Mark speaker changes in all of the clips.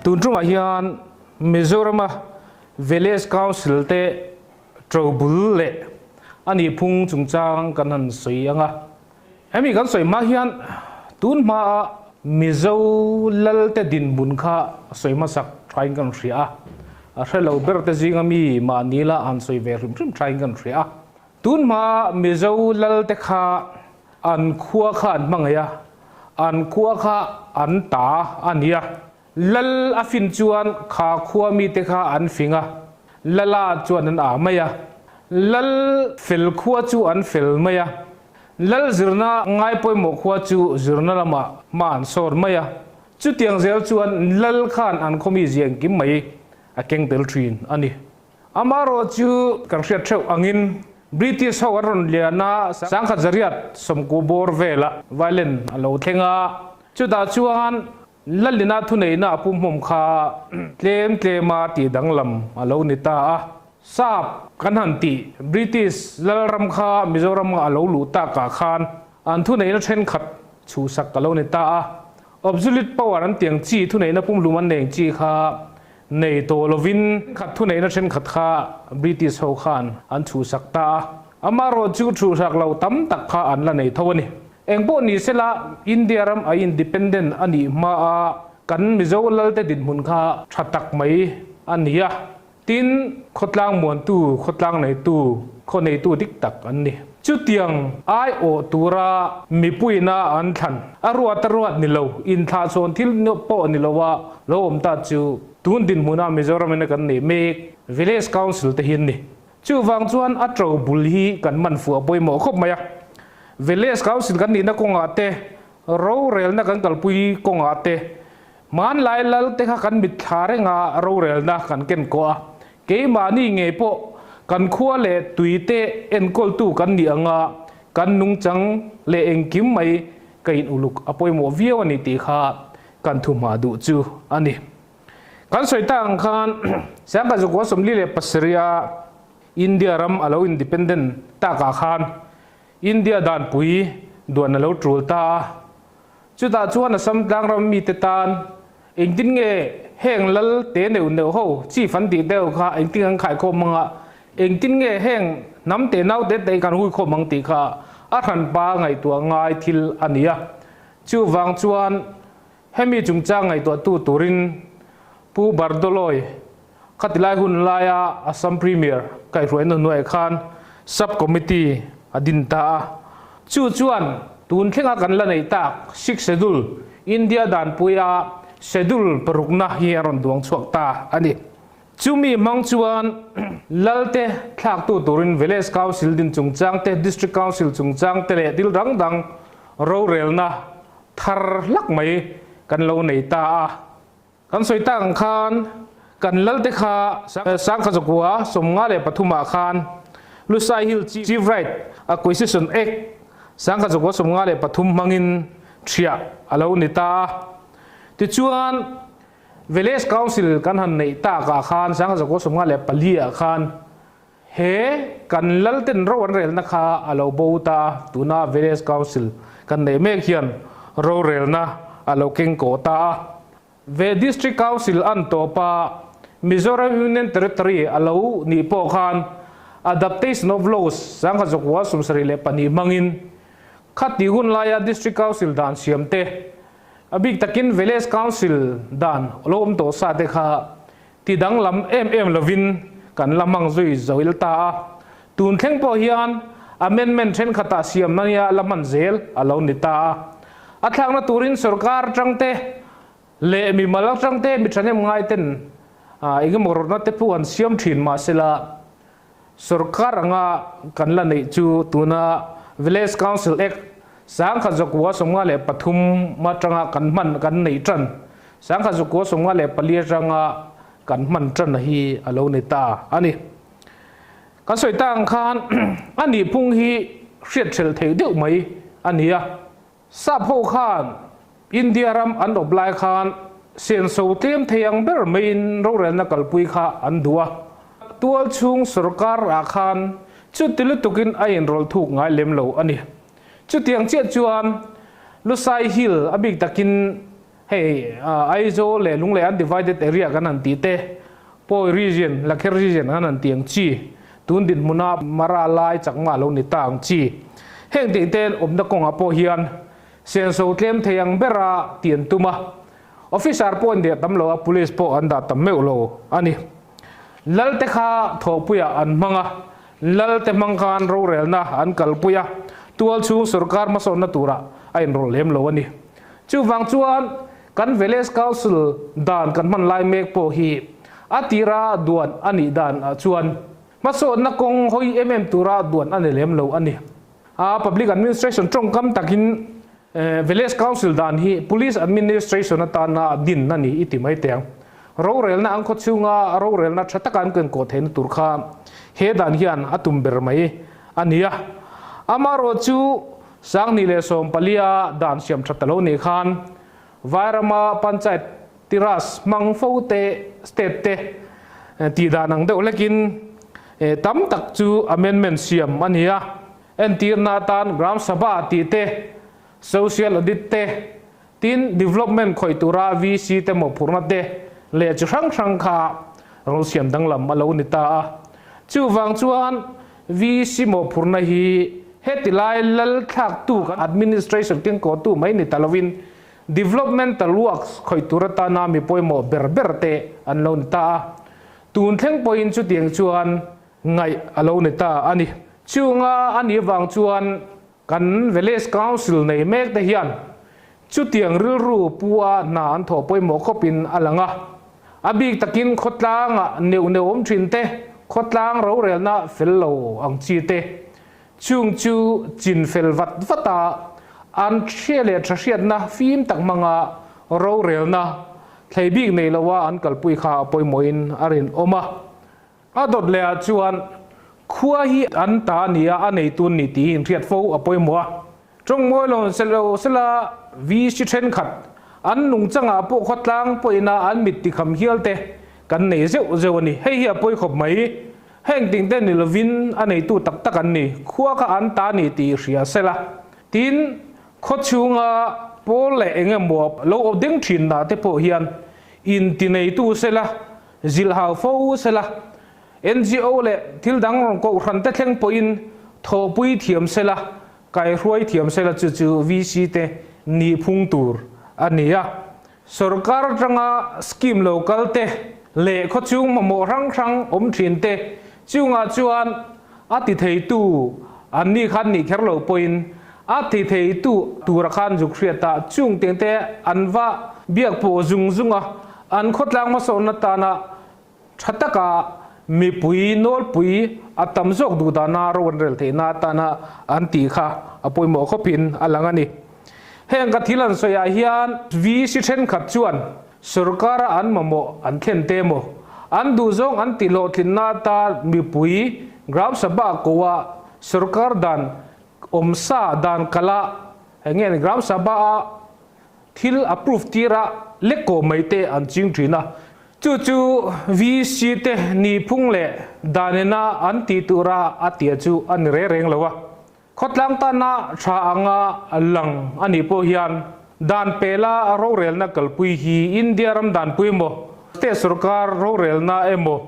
Speaker 1: Tun tumah hian Mizorama Village Council te ṭobul leh a nihphung chungchang kan han sawi ang a. Hemi kan sawi hma hian tun hmaa Mizo lalte dinhmun kha sawi hmasak thain kan hria a, a hre lo ber te zinga mi mahni la an sawi ve hrim hrim thain kan hria a. Tun hmaa Mizo lalte kha an khua kha an hmangaih a, an khua kha an ta a ni a. Lal a fin chuan kha khua mite kha an fing a, Lala chuan an ah mai a. Lal fel khua chu an fel mai a, Lal zirna ngai pawimawh khua chu zirna lamah hma an sawr mai a. Chutiang zel chuan Lal khan an khaw mi ziah engkim mai a keng tel thin a ni. Amaherawh chu kan hriat theuh angin British ho an rawn lian a, sangkhat zariat sawmku bawr velah violin a lo thleng a, chutah chuan Lalina thuneihna a pumhmawm kha tlem tlema tih danglam a lo ni ta a. Sap kan han tih British Lalram kha Mizoram a lo luh takah khan an thuneihna thenkhat chhuhsak a lo ni ta a. Absolute power an tiang chi thuneihna pumhlum an nei chi kha nei tawh lovin khat thuneihna thenkhat kha British ho khan an chhuhsak ta a. Amaherawh chu chhuhsak lo tam tak kha an la nei tho a ni. Engpawh ni sela, India ram a independent a nih hma a kan Mizo lalte dinhmun kha tha tak mai a ni a, tin, khawtlang muantu, khawtlang neitu, khaw neitu dik tak an ni. Chutiang aiawh tura mipuina an thlan a ruat a ruat ni lo, inthlahchhawn thil pawh ni lo a lo awm ta chu tun dinhmuna Mizoram ina kan neih mek Village Council te hi an ni. Chuvang chuan a to bul hi kan man fuh a pawimawh khawp mai a. Village Council kan nihna kawngah te, rorelna kan kalpui kawngah te, hmanlai lal te kha kan mitthla renga rorelna kan ken kawh a. Keimahni ngei pawh kan khua leh tui te enkawltu kan nih anga kan nungchang leh engkim mai ka in uluk a pawimawh viau a ni tih kha kan thuhma duh chu a ni. Kan sawi tak ang khan Siangka Zukua 47 a India ram a lo independent takah khan India danpui duan a lo tul ta a. Chutah chuan Assam tlangram mite tan engtin nge heng lal te neuh neuh ho chief an tih deuh kha engtin an khaikhawm ang a, engtin nge heng hnam te nau te te kan huikhawm ang tih kha a hranpa ngaihtuah ngai thil a ni a. Chuvang chuan Hemi chungchang ngaihtuahtu turin Pu Bardoloi khatilai hun laia Assam Premier kaihhruaina hnuaiah khan Sub Committee a din ta a. Chu chuan tun thlenga kan la neih tak Sixth Schedule, India danpuia Schedule parukna hi a rawn duang chhuak ta a ni. Chumi hmang chuan Lalte thlaktu turin Village Council din chungchang te, District Council chungchang te leh thil dang dang rorelna thar hlak mai kan lo nei ta a. Kan sawi tak ang khan kan lalte kha Sangkha Zakua 53 ah khan Lusai Hill Chief Right Acquisition Act Sangkha Zakua 53 hmangin thiah a lo ni ta a. Tichuan Village Council kan han neih takah khan Sangkha Zakua 54 ah khan He kan lalten ro an relna kha a lo bo ta a, tuna Village Council kan neih mek hian rorelna a lo keng kawh ta a. Ve District Council an tawp a, Mizoram Union Territory a lo nih pawh khan Adaptation of Laws 1972 hmangin khati hun laia District Council dan siam te, a bik takin Village Council dan lo awm tawh sa te kha Ti danglam em em lovin kan la hmang zui zoil ta a, tun thleng pawh hian amendment thenkhatah siam ania la hman zel a lo ni ta a. A thlakna turin sorkar atangte leh mimal atangte mi thahnem ngaiten engemaw rawtna te pawh an siam thin mahsela sorkar anga kan la neih chu tuna Village Council Act 1953 atanga kan hman kan neih tan 1954 atanga kan hman tan hi a lo ni ta a ni. Kan sawi ta ang khan a nihphung hi hriat hrelh theih deuh mai a ni a. Sap ho khan India ram an awp lai khan senso tlem thei ang ber maiin rorelna kalpui kha an duh a. Tual chhung sorkar ah khan chuti lutukin a inrawlh thuk ngai lem lo a ni. Chutiang chiah chuan Lusai Hill a bik takin. Hei Aizawl leh Lunglei undivided area kan han tih te, Pawi region, Lakher region kan han tih ang chi, tun dinhmuna Mara lai chakma lo ni ta ang chi. Heng tih te awmna kawngah pawh hian senso tlem thei ang bera tih an tum a, officer pawh an deh tam lo a, police pawh an dah tam meuh lo a ni. Lalte kha thawhpuiah an hmang a, Lalte hmang khan rorelna an kalpui a, tual chhung sorkar hmasawnna turah a inrawlh lem lo a ni. Chuvang chuan kan Village Council dan kan hman lai mek pawh hi a tira duan a nih dan ah chuan hmasawnna kawng hawi em em tura duan a ni lem lo a ni. A Public Administration tawngkam takin Village Council dan hi Police Administration atana din a ni i ti mai teh ang. Rorelna ang khawchhunga rorelna tha taka an kenkawh theihna tur kha he dan hian a tum ber mai a ni a. Amaherawh chu 2014 dan siam tha ta lo nih khan Vairama Panchayat Tiras hmang fo te state te tih dan ang deuh hlekin tam tak chu amendment siam a ni a. Entirna atan Gram Sabha tih te, Social Audit te, tin Development khawih tura VC te mawhphurhna te leh chi hrang hrang kha rawn siam danglam a lo ni ta a. Chuvang chuan VC mawhphurhna hi heti lai lal thlaktu kan administration kengkawhtu mai ni ta lovin Developmental Works khawih tur atana mi pawimawh ber ber te an lo ni ta a. Tun thleng pawhin chutiang chuan ngaih a lo ni ta a ni. Chunga a nih vang chuan kan Village Council nei mek te hian chutiang rilru pu a hna an thawh pawimawh khawpin a lang a. A bik takin khawtlangah neuh neuh awm thin te, khawtlang rorelna fel lo ang chi te, chung chu chin fel vat vat a, an hria leh tha hriatna fim tak hmanga rorelna thlei bik nei loa an kalpui kha a pawimawhin a rinawm a. A dawt leh ah chuan khua hi an ta a ni a, a neitu an ni tih hi inhriat fo a pawimawh a. Tawngmawi lo selo sela VC thenkhat an nungchangah pawh khawtlang pawhin a an mit tikham hial te kan nei zeuh zeuh a ni. Hei hi a pawi khawp mai. Heng ting te ni lovin a neitu tak tak an ni. Khua kha an ta a ni tih hria sela. Tin, khaw chhunga pawl leh eng emaw lo awm ding thin nah te pawh hian intineitu sela Zilhau fo sela, NGO leh thil dang rawn kohhran te thleng pawhin thawhpui thiam sela, kaihruai thiam sela chu chu VC te nihphung tur a ni a. Sorkar atanga scheme lo kal te leh khawchhung mamawh hrang hrang awm thin te chungah chuan a ti theitu an nih khan nih kher lo pawhin a ti theitu tura khan zuk hriat a, chung teng te an va biak pawh zung zung a, an khawtlang hmasawnna tana tha taka mipui nawlpui a tam zawk duh dana ro an rel theihna atana an tih kha a pawimawh khawpin a lang a ni. Heng ka thil an sawiah hian VC thenkhat chuan Sorkara an mamawh an thlen te emaw, an duhzawng an tihhlawhtlinna atan mipui Gram Sabha koa sorkar dan awmsa dan kala eng nge ni Gram Sabha a thil approve tira lekkaw mai te an ching thin a. Chu chu VC te nihphung leh danena an tih tura a tia chu a ni reng reng lo a. Khawtlang tana tha anga lang a nih pawh hian dan pela rorelna kalpui hi India ram danpui emaw, state sorkar rorelna emaw,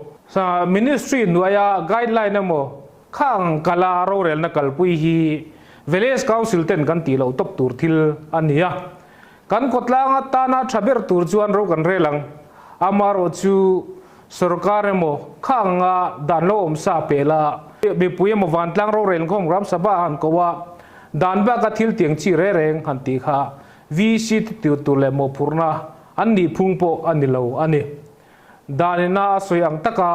Speaker 1: ministry hnuaia guideline emaw kha ang kala rorelna kalpui hi Village Council ten kan tih loh tawp tur thil a ni a. Kan khawtlang atana tha ber tur chuan ro kan rel ang. Amaherawh chu sorkar emaw kha anga dan lo awm sa pela mipui emaw vantlang rorel khawm Gram Sabha han ko a, dan baka thil tiang chi re reng han tih kha VC te tir tur leh mawhphurhna an nih phung pawh a ni lo a ni. Dan ina a sawi ang taka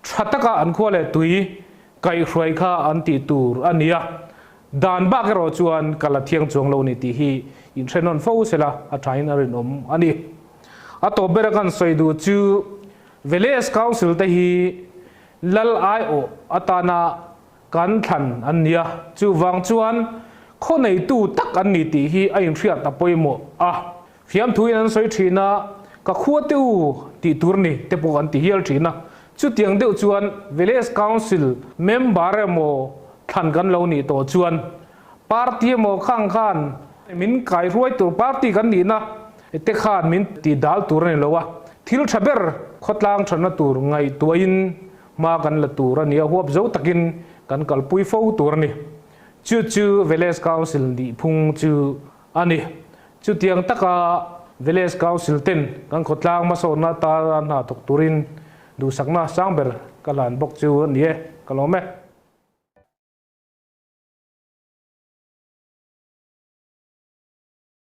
Speaker 1: tha taka an khua leh tui kaihhruai kha an tih tur a ni a. Dan bak erawh chuan ka la thiang chuang lo ni tih hi inhrenawn fo sela a thain a rinawm a ni. A tawp bera kan sawi duh chu Village Council te hi lal aiawh atana kan thlan an ni a, chuvang chuan khaw neitu tak an ni tih hi a inhriat a pawimawh a. Fiamthuin an sawi thin a, ka khua te u tih tur ni te pawh an ti hial thin a. Chutiang deuh chuan Village Council member emaw thlan kan lo nih tawh chuan party emaw khang khan min kaihruai tur party kan nihna. Te khan min ti dal tur a ni lo a, thil tha ber khawtlang thatna tur ngaihtuahin hma kan la tur a ni a, huap zo takin kan kalpui fo tur a ni. Chu chu Village Council nihphung chu a ni. Chutiang taka Village Council ten kan khawtlang hmasawnna atana hna thawk turin duhsakna sang ber ka hlan bawk chu a ni e. Ka lawm e.